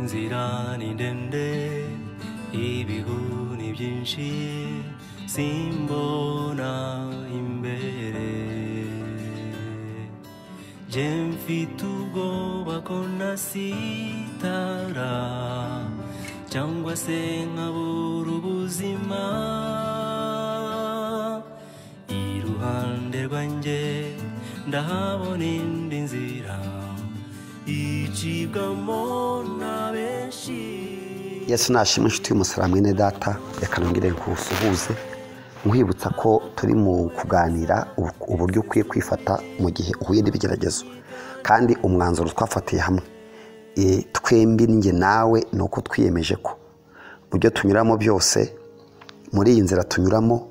Inzira ni ndende, ibihu ni byinshi, simbona imbere. Jye mfite ubwoba ko nasitara cyangwa se nkabura ubuzima. Iruhande rwanjye ndahabona indi nzira icibwamo na benshi. Yesu nashimwe inshuti y'umusaraba mwene data, reka nongere nkusuhuze nkwibutsa ko turi mu kuganira uburyo ukwiye kwifata mu gihe uhuye n'ibigeragezo, kandi umwanzuro twafatiye hamwe twembi njye nawe ni uko twiyemeje ko mu byo tunyuramo byose, muri iyi nzira tunyuramo,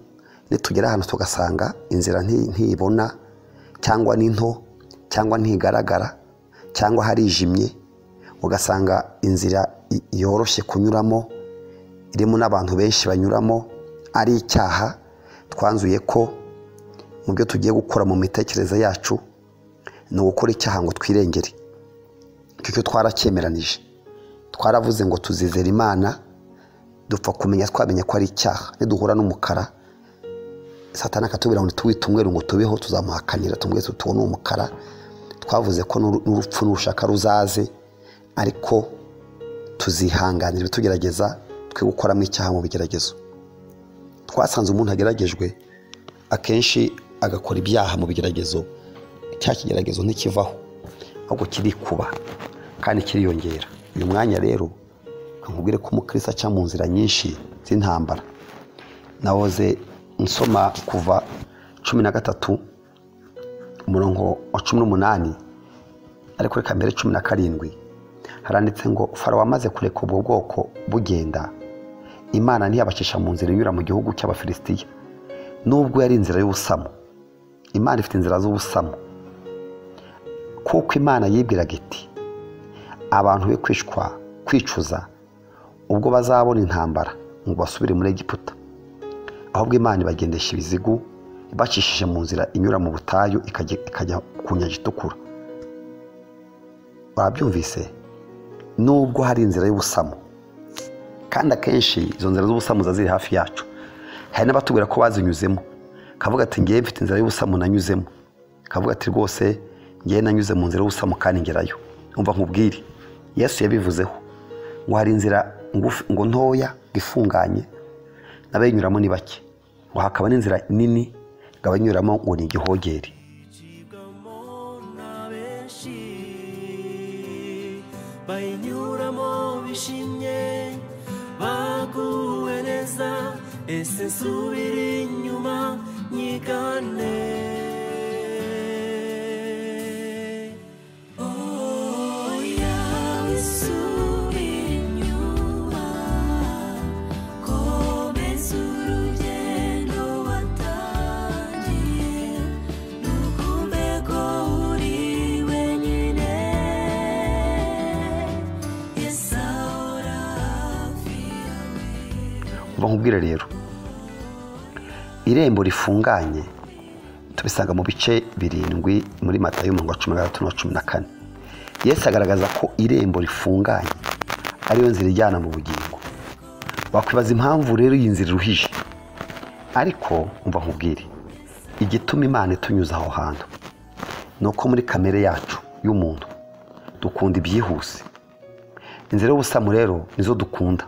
nitugera ahantu tugasanga inzira ntibona, cyangwa ni nto, cyangwa ntigaragara, cyangwa harijimye, ugasanga inzira yoroshye kunyuramo irimo n'abantu benshi banyuramo ari icyaha, twanzuye ko mu byo tugiye gukora mu mitekerereze yacu ni ugukora icyaha ngo twirengere. Icyo twaracyemeranije, twaravuze ngo tuzizera Imana, dupfa kumenya twamenye ko ari icyaha. Niduhura n'umukara, Satani akatubwira ngo tuwite umweru ngo tubeho, tuzamuhakanira tumubwire tubone umukara. Twavuze ko n'urupfu nurushaka ruzaze, ariko tuzihanganira ibitugerageza, twe gukoramo icyaha mu bigeragezo. Twasanze umuntu ageragejwe akenshi agakora ibyaha mu bigeragezo, cya kigeragezo ntikivaho ahubwo kirikuba kandi kiriyongera. Uyu mwanya rero nkubwire ko umukristo aca mu nzira nyinshi z'intambara. Nahoze nsoma kuva 13 umurongo wa 18, ariko reka mbere 17, haranditse ngo Farawo amaze kureka ubwo bwoko bugenda, Imana ntiyabacisha mu nzira inyura mu gihugu cy'Abafilisitiya, nubwo yari inzira y'ubusamo. Imana ifite inzira z'ubusamo, kuko Imana yibwiraga iti abantu be kwicuza ubwo bazabona intambara ngo basubire muri Egiputa. Ahubwo Imana ibagendesha ibizigu, ibacishije mu nzira inyura mu butayu ikajya ku nyanja itukura. Barabyumvise, nubwo hari inzira y'ubusamo, kandi akenshi izo nzira z'ubusamo ziri hafi yacu. Hari n'abatubwira ko bazinyuzemo, kavuga ati ngiye mfite inzira y'ubusamo nanyuzemo, kavuga ati rwose ngiye nanyuze mu nzira y'ubusamo kandi ngerayo. Umva nkubwire, Yesu yabivuzeho ngo hari inzira ngo ntoya ifunganye n'abayinyuramo ni bake, ngo hakaba n'inzira nini ngo abayinyuramo ngo ni igihogere. Bayinyuramo bishimye, baguwe neza, ese nsubira inyuma nyigane. Oya wisubira inyuma, komeza urugendo watangiye, ntukumve ko uri wenyine, Yesu ahora hafi yawe. Umva nkubwire rero, irembo rifunganye tubisanga mu bice 7 muri Matayo umurongo wa 13 na 14. Yesu agaragaza ko irembo rifunganye ariyo nzira ijyana mu bugingo. Wakwibaza impamvu rero iyi nzira iruhije, ariko umva nkubwire igituma Imana itunyuza aho hantu ni uko muri kamere yacu y'umuntu dukunda ibyihuse. Inzira y'ubusamo rero nizo dukunda,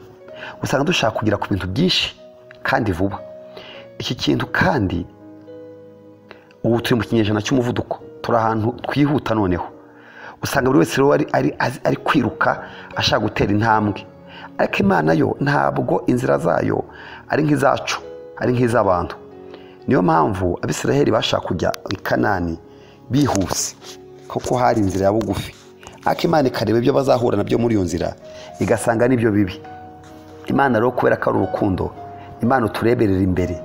usanga dushaka kugera ku bintu byinshi kandi vuba. Iki kintu kandi ubu turi mu kinyejana cy'umuvuduko, turi ahantu twihuta. Noneho usanga buri wese rero ari kwiruka ashaka gutera intambwe, ariko Imana yo ntabwo inzira zayo ari nk'izacu, ari nk'iz'abantu. Niyo mpamvu Abisiraheli bashaka kujya i Kanani bihuse, kuko hari inzira ya bugufi, ariko Imana ikareba ibyo bazahura nabyo muri iyo nzira igasanga nibyo bibi. Imana rero kubera ko ari urukundo, Imana utureberera imbere,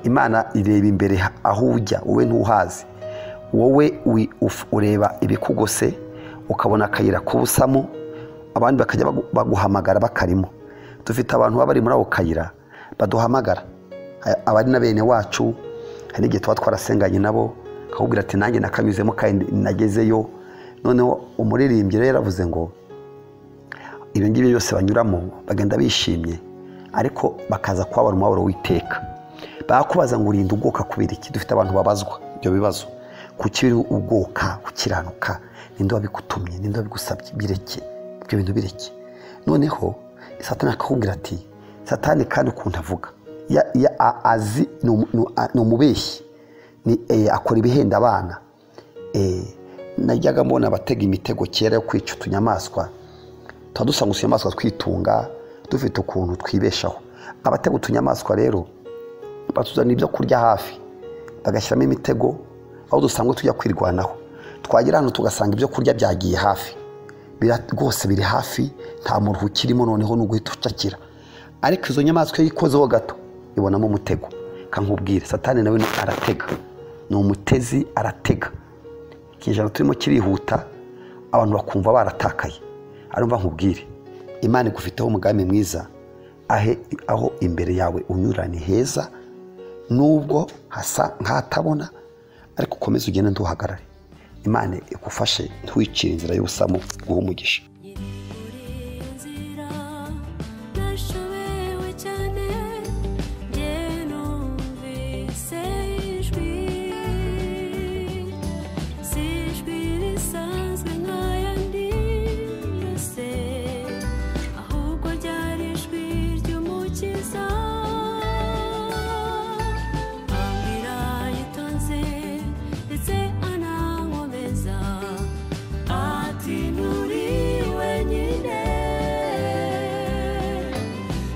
Imana ireba imbere aho ujya, wowe ntuhazi. Wowe ureba ibikugose, ukabona akayira k'ubusamo, abandi bakajya baguhamagara bakarimo. Dufite abantu baba bari muri ako kayira baduhamagara, abari na bene wacu, hari n'igihe tuba twarasenganye nabo, akakubwira ati nanjye nakanyuzemo kandi nagezeyo. Noneho umuririmbyi rero yaravuze ngo Ibyo ngibyo byose banyuramo bagenda bishimye, ariko bakaza kubabara umubabaro w'iteka. Bakubaza ngo urinda ubwoka kubera iki? Dufite abantu babazwa ibyo bibazo. Kuki uri ubwoka gukiranuka? Ninde wabigutumye? Ninde wabigusabye? Bireke ibyo bintu, bireke. Noneho Satani akakubwira ati, Satani kandi ukuntu avuga azi ni umubeshyi, akora ibihenda abana. Najyaga mbona abatega imitego kera yo kwica utunyamaswa, tuba dusanga utunyamaswa twitunga, dufite ukuntu twibeshaho. Abatega utunyamaswa rero batuzanira ibyo kurya hafi, bagashyiramo imitego aho dusanzwe tujya kwirwanaho. Twagera hano tugasanga ibyo kurya byagiye hafi, rwose biri hafi, nta muntu ukirimo, noneho ni uguhita ucakira. Ariko izo nyamaswa iyo ikozeho gato ibonamo umutego. Kankubwire, Satani nawe aratega, ni umutezi, aratega. Ikinyejana turimo kirihuta, abantu bakumva baratakaye. Arumva nkubwire, Imana igufiteho umugambi mwiza, aho imbere yawe unyura ni heza, nubwo hasa nk'ahatabona, ariko ukomeze ugende ntuhagarare. Imana igufashe ntiwicire inzira y'ubusamo, guha umugisha. Muri nzira nashobewe cyane, njye numvise ijwi, si ijwi risanzwe nk'ayandi yose, ahubwo ryari ijwi ry'Umukiza. Ambwira yitonze ndetse anankomeza, ati nturi wenyine,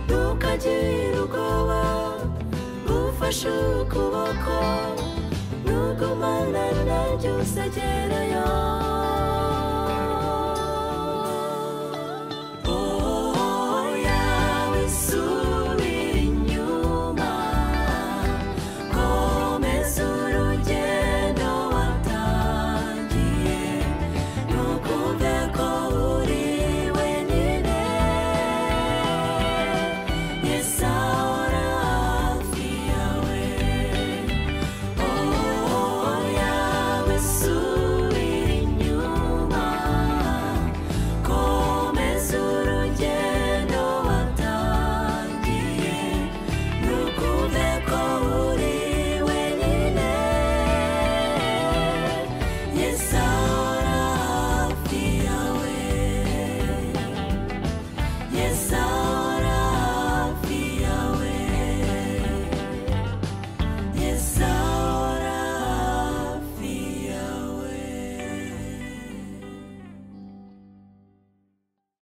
ntukagire ubwoba, ngufashe ukuboko, nugumana nanjye uzagerayo.